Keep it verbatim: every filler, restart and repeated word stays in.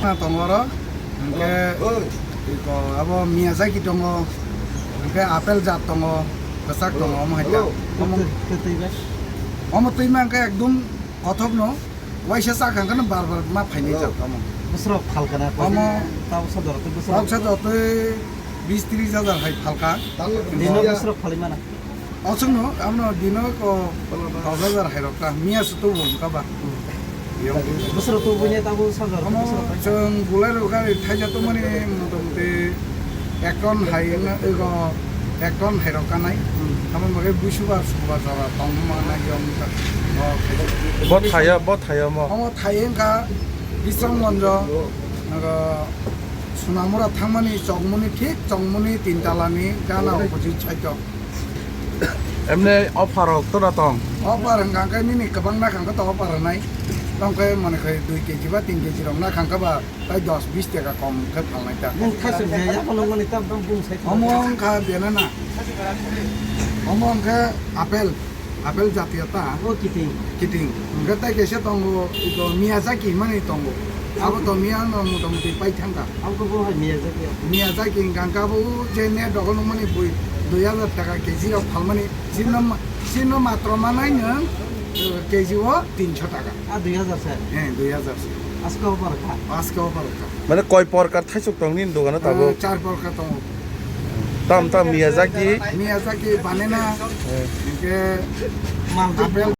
Na tongo oro, hwnkhe iko abo Miyazaki tongo, hwnkhe apple jat tongo, kwchak tongo, omo hai ta. Omo, omo twi ma hwnkhe ekdum kothok no, waisa chakha hwnkhe no bar bar ma phainai jat omo. Bwswrok phalkana, omo, tabuksa jora twi bwswrok. Tabuksa jora twi bis tris hajar hai phalka. Dino bwswrok phalwi mana? Ochokno, amno dino ko dos hajar hai rok ta, miya se tubu wngka ba. Bwswrok tubu nya tabuk sajor, omo bwswrok pai. Chwng bulai rok gari thaija tongmani motamuti ek ton hai wngna, ego ek ton hai rok kanai. Hmm. Amo bagwi busubar subar jora tongma na yong ta. Bo thaya, bo thaya mo. Omo thai wngka Bisramgonjo, nago Sunamura thangmani chokmuni thik chokmuni tintalani gana opposite side o. Emne offer rok tora tong? Offer hwnkha khe nini kwbang na khangkha to offer rwnai. Tong khe mone khai dui keji ba tin keji rok na khangkha ba tai dos bis taka kom khe phalnai ta. Nwng thaichuk je ya phano mani tam tam bung sai. Omo wngkha banana. Omo wngkha apple. Apple jatiyo ta. O kiting. Kiting. Hwnkhe tai kaisa tongo, ito Miyazaki hinmani tongo. Abo to miya no motamuti pai thangkha. Abo to bo hai Miyazaki ya. Miyazaki hwnkha khe abo je net rogo nukmani bui dui hajar taka keji rok phalmani. Chino ma-, chino matro manai nwng, eh, keji o tinso taka. A dui hajar se? Eh, dui hajar se. Asko offer kha? Asko offer kha. Mane koi porkar thaisuk tong nini dogano tabuk? Eh, char porkar tongo. Tam tam Miyazaki. Miyazaki, banana, eh, hwnkhe malta. Apple.